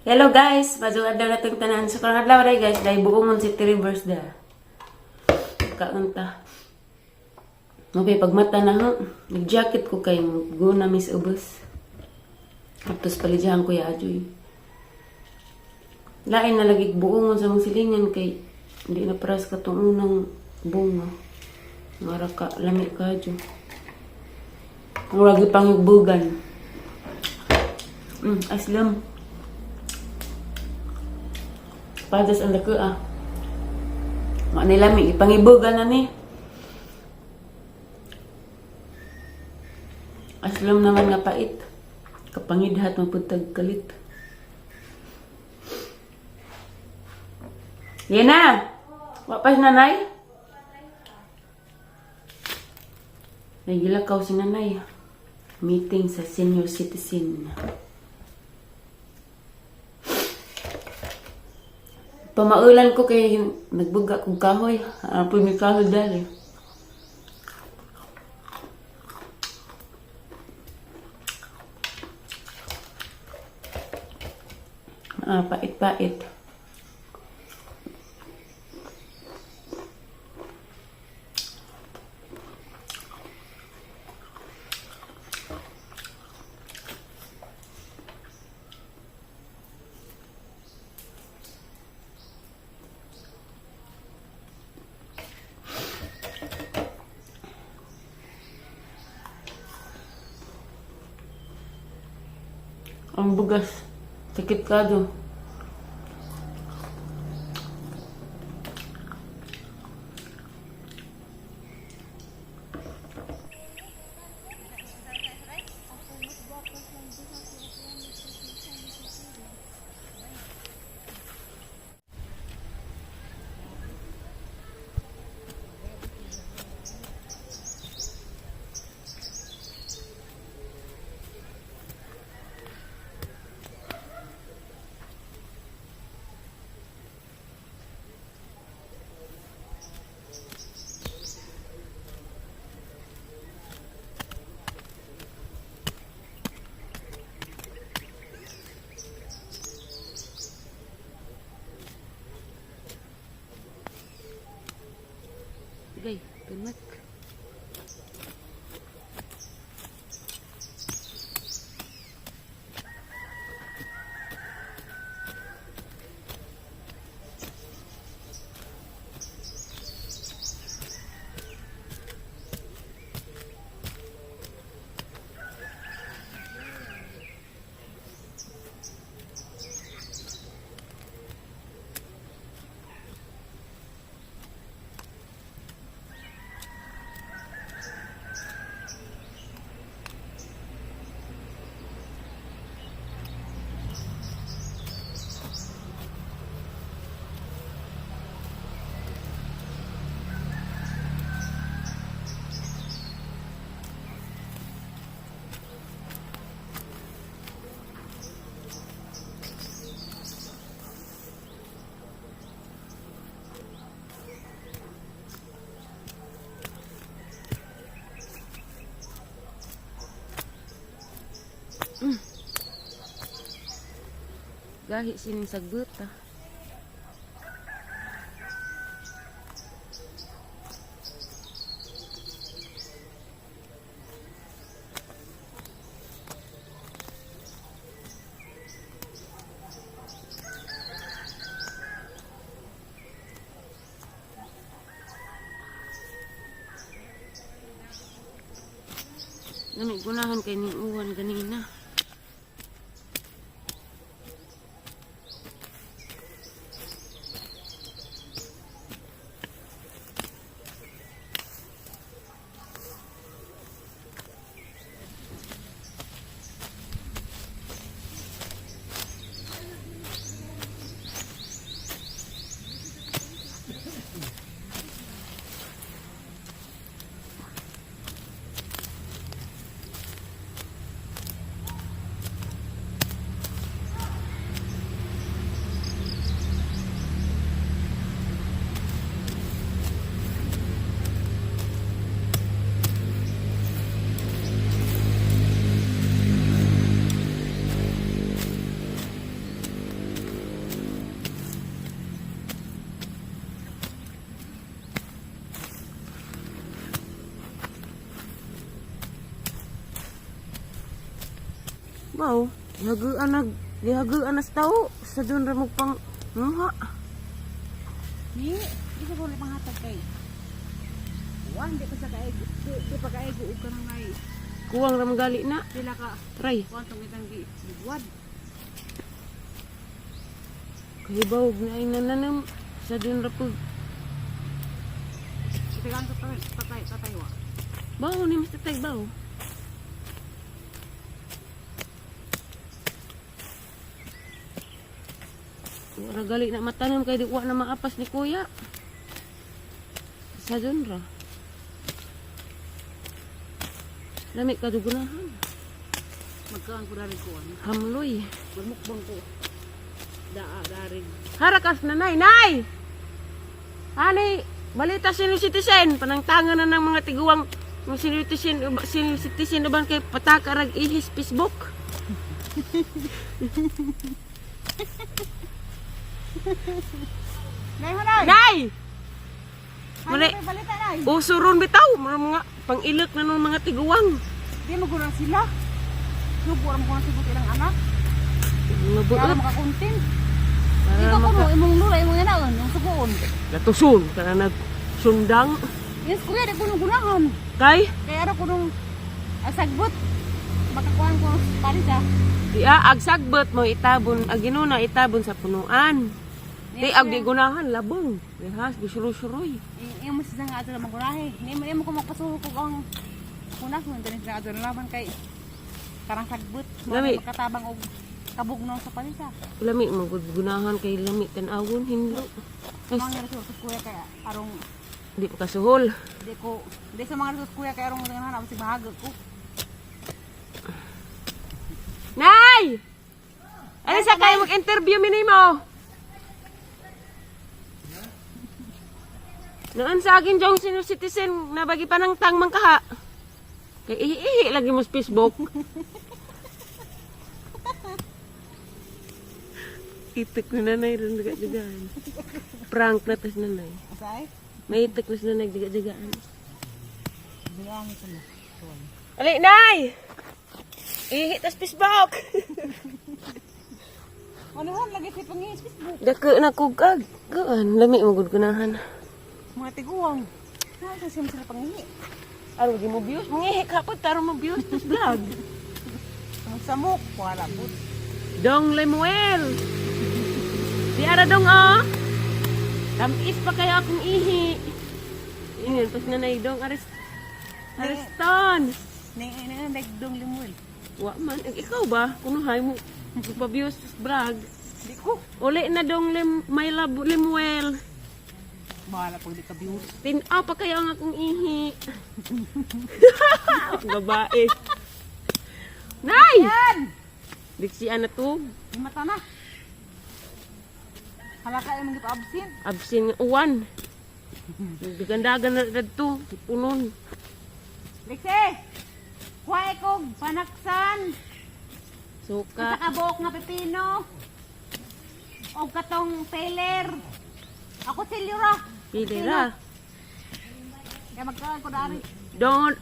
Hello guys, maayong adlaw natong tanan. So karong adlaw ray guys, dahil buongon si Rivers da. Kaunta. Okay, pagmata na ho. Nag-jacket ko kay go na miss ubos. Tapos palidyahan ko ya ajoy. Lain na lagi buongon sa mong silingan kay hindi na paras katong unang bunga. Ngara ka, lami ka adyo. Murag pangigbugan. Aslam. Padas ang laki ah. Wa ni lami, ipangibugan na ni. Aslam naman nga pait. Kapangidhat maputag kalit. Yan na! Wa pa si nanay? Nagilakaw si nanay. Meeting sa senior citizen. Pamaulan ko kay nagbuga kong kahoy. Ano po may kahoy dali. Ah, pait-pait. Ang bugas. Sakit ka do. Gay, tunak. Gahi sining sagbot ah. Nami gunahan kay ning uwan ganina. Wow, gihaguan nag gihaguan na sa tao sa dun ra mo pang muha. Ni, di ko kuno panghatag kay. Wan di pa sa kaig, di pa kaig ug kanang ay Kuwang ra gali na. pila ka Try. kuan tong itang gi buwad. Kahibawog na ay nananam sa dun ra pag Itagan ko tatay tatay tatay wa. Bao ni Mr. Tag bao. Wala gali na matanom kay di wa na maapas ni kuya. Sa dun ra. Lami ka dugunahan. Magkaan ko dari kuan. Hamloy. Magmukbang ko. Daa dari. Harakas na nay, nay! Ani, balita senior citizen, panangtangan na ng mga tiguang mga senior citizen uban kay pataka rag ihis Facebook. Nay hunay. Nay! Mali, Ay, balita nay. uso ron bitaw, mga mga pang-ilok na ng mga tiguang. Di magulang sila. Subo ra mo kuno subo ilang anak. Mga Para buot. makakontent. Para Ikaw maka kuno imong lula imong inaon, yung sugoon. Latuson, kana nagsundang. Yes, kuya di kuno gunahan. Kay, Kaya ara kunong asagbot. Makakuan ko palita. di a, agsagbot mo itabon, ag ginuna itabon sa punuan. Di, ag di gunahan, labong. Lihas, gisuroy-suroy. Imo siya nga ato lang magurahe. Nimo nimo ko magpasuho ko ang kunak mo diri sa ato laban kay karang sagbot. Lami. Mao makatabang og kabugno sa palita. Lami mo gud gunahan kay lami tan-awon hinlo. Ay, Mga resources kuya kay arong di pa kasuhol. di ko di sa mga resources kuya kay arong ganahan ako sig bahag ko. Nay! Ano sa kayo mag-interview mi nimo? Noon sa akin jong senior citizen na bagi pa ng tang mangkaha. Kay ihi-ihi lagi mo sa Facebook. Itik na nanay rin diga-digaan. Prank na tas nanay. Asay? May itik na sa nanay diga-digaan. Bilang ito mo. Ali, nay! Ihi tas Facebook. Ano han lagi si pangis Facebook. Dako na kugag. Gaan, lami mo gud gunahan. Mga tiguang. Na sa sila pangihi. Aron gi mo views, mangihi ka po taro mo views tas vlog. Ang samok wala pud. Dong Lemuel. Di ara dong oh. Tamis pa kayo akong ihi. Ingon pas nanay dong aris Ariston. Ning ning nagdong limuel. Wa man Eh, ikaw ba kunuhay mo pa views tas vlog. Di ko. Uli na dong Lem, my love Lemuel. Bahala pag di ka views. Tinaw pa kayo ang akong ihi. Babae. Nay! Yan! Diksian na to. Di mata na. Hala ka imong gipa-absent. Absin nga uwan. Dagandagan na dito. Punon. Lexie! Kuha kog panaksan. Suka. Usa ka buok nga pepino. Og katong peler. Ako silyo ra. Pili ra. Kaya magkaan ko dari. Don,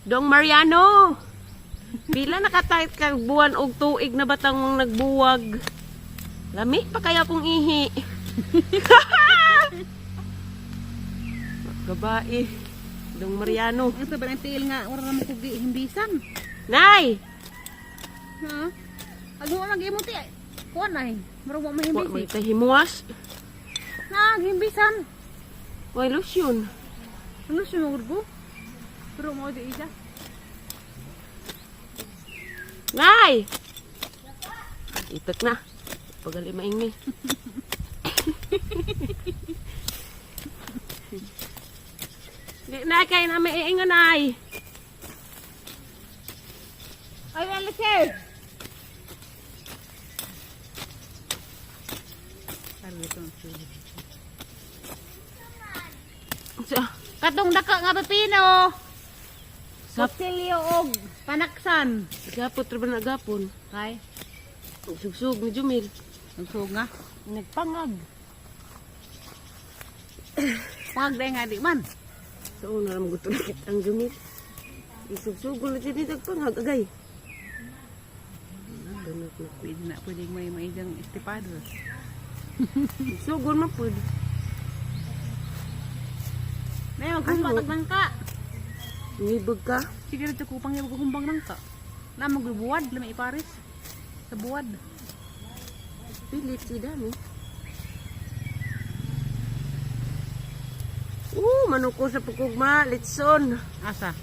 Dong Mariano. Pila nakatayt kag buwan og tuig na batang mong nagbuwag. Lami pa kaya akong ihi. Babae. Dong Mariano. Ang sa barang tiil nga ora na mo kugi himbisan. Nay! Ha? Ag mo lang imo ti. Kuha na eh. Murag wa Wa mahimbis may eh. tahimuas. Na, himbisan. Way lotion. Ano sumugod ko? Pero mo di isa. Nay! Itak na. Pagali maingay. Di na kay na may iingon ay. Ay, Alexei! Sa Katong daka nga pepino. Sap- Kutsilyo og panaksan. gapot ra ba na gapon? Kay, Sugsug ni Jumil. nagsug nga. Nagpangag. Pag dahil nga di man. Sa una ra maguto na ang Jumil. Isugsugol na dito nagpangag agay. Na pwede may maigang estipado. Sugod man pud. Nay, maghumba Ano? tag nangka. Ngibog ka. Sige na kupang yung maghumbang nangka. Na magbubuwad, lami iparis. Sa buwad. Pilit si dami. Manuko sa pagkugma, litson. Asa?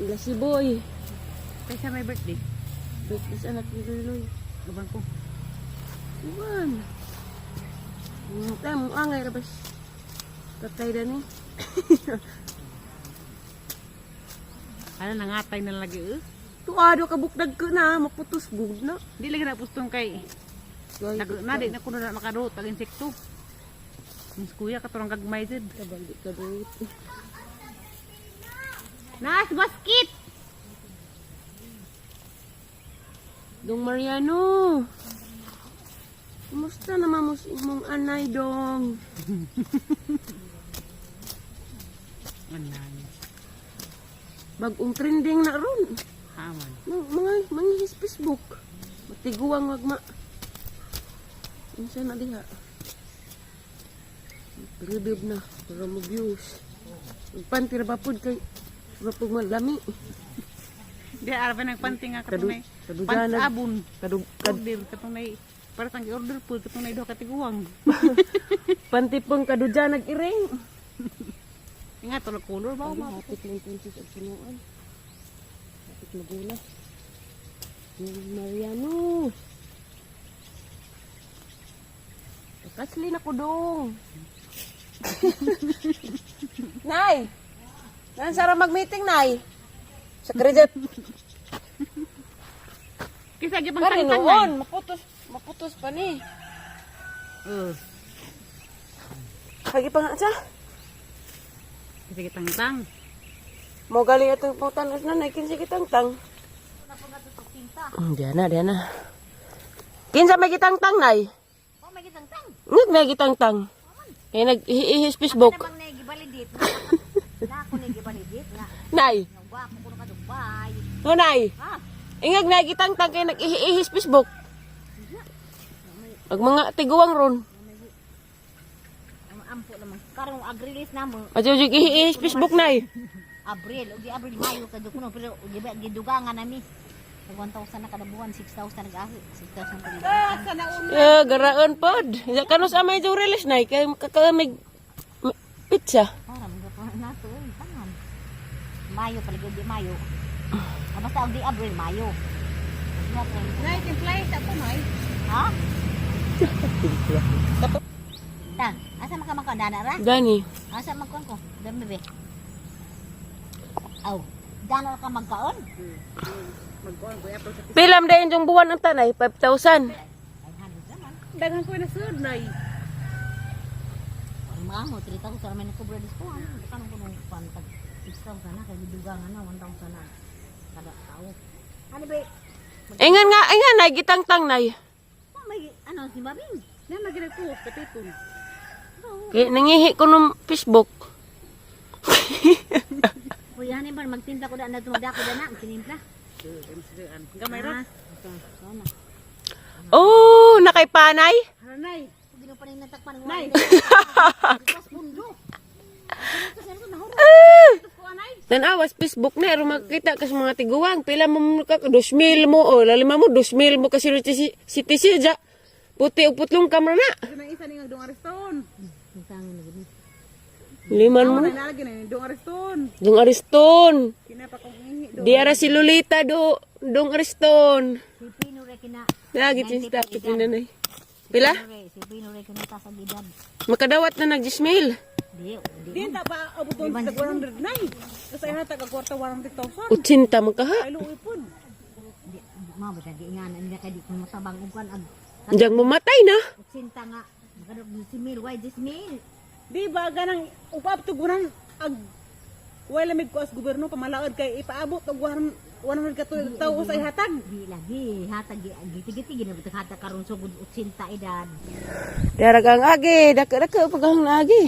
Ila si Boy. Kaysa may birthday. Birthday sa anak ni Luloy. Gaban ko. Uwan. Tamo angay rabas. Tatay dani. Ano nangatay na lagi eh. Tuado ka bukdag ko na, maputos gud na. Di lagi na pustong kay. Gay, Na di na kuno na makaduot ang insekto. Mas kuya katurang gagmay jud. Kabalik ka duot. Nas basket. Dong Mariano. Kumusta naman mo sa imong anay dong? Anay. Bagong trending na ron. Haman. Mga mga his Facebook. Matiguang wag ma. Unsa na diha? Rebuild na para mo views. Panty ra ba pud kay ra pud malami. Di araw nang panting nga katunay. Kaduganan. Pansabon. Kadug kad Order katunay. Para tang order po katunay duha ka tiguang. panty pong kadudya nag-iring. Nga tulog color ba ma? Hapit ng princess og sunuan. Hapit magula. Yung Mariano. Kasli na ko dong. Nay! Nan sara mag-meeting, Nay? Sa credit. Kaysa gyud pang Kari tangtang. noon, maputos, maputos pa ni. Eh, Kagi pa nga siya. kaysa gyud tangtang. Mo galing atong putanos na, nay, kinsa kitang tang. Diana, Diana. Kinsa may gitangtang, Nay? Oh, may gitangtang. Ngag may gitangtang. Kaya nag-ihis Facebook. Ano bang nagibalidit? Na ako nagibalidit nga. Nay, Nagwa ako kuno ka Dubai. no nay. Ha? Ingag na gitangtang kay nag-ihis Facebook. Ag mga tiguang ron. Ang ampo naman. Karong agrilis na mo. Adyo jud ihis Facebook nay. Abril, ugi Abril Mayo kadto kuno pero ugi ba gidugangan nami. Tag 1,000 na kada buwan, 6,000 nag-ahi. 6,000 kada buwan. Eh, garaon pod. Ya kanus amay jud release nay kay kakalamig pizza. Para mga na to, oy, tanan. Mayo palagi ugi Mayo. Ah, basta ugi Abril Mayo. Nay, timplay sa ko nay. Ha? Tang, asa man ka man dana ra? Gani. Asa man ko? Dami be. Aw, dana ra ka magkaon? Magkuan ko apple sa Pilam dayon yung buwan ang tanay 5,000. 500 naman. Daghan ko na sud nay. Wala mga mo, 3,000 naman ang kubra dis ko. Ano, kanong kunong pan tag 6,000 na, kay gidugangan na, 1,000 na. Kada tao. Ano ba? Ingan nga, ingan nay gitangtang nay. Oh, may, ano, si Babing? Na lagi nagpuos kapiton. Kay nangihi ko nung Facebook. Kuya, ano ba, magtimpla ko na, tumada ko na, magtinimpla. Gamay ra. Sana. Oh, nakay panay. Haranay. Kung ginawa pa rin natakpan, Nay. Pas pundo. Tanawas Facebook na aron makita kas mga tiguang pila mo ka 2,000 mo o lalima mo 2,000 mo kasi si si si ja. Puti og putlong kamera na. Kasi nang isa ni nga dong areston. Liman mo. Nay nalagi na ni dong areston. Dong Ariston. Kinapa kong ihi do. Di ara si Lolita do Dong Ariston. Si Pino re kina. Lagi tinsta na nay. Pila? Si Pino re kina ta sa gidad. Makadawat na nag 10,000. Di, di. Di ta pa abuton sa 100 nay. Kasi ay hatag ang kwarta 100,000. 80 man kaha. Ay luoy pud. Di, mao ba di nga na kay di ko matabang og kan ag Diyan mamatay na. 80 nga. Makadok si mil, why this mil? Di ba ganang upap to gunan ag wala lamig ko as gobyerno pamalaod kay ipaabot og 100 ka tawo sa ihatag. Di lagi hatag giti-giti gina bitag hatag karon sugod 80 edad. Dara kang agi, daka-daka pag ang agi.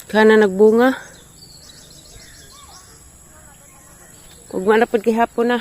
Kana nagbunga. Ug na pud gihapon na.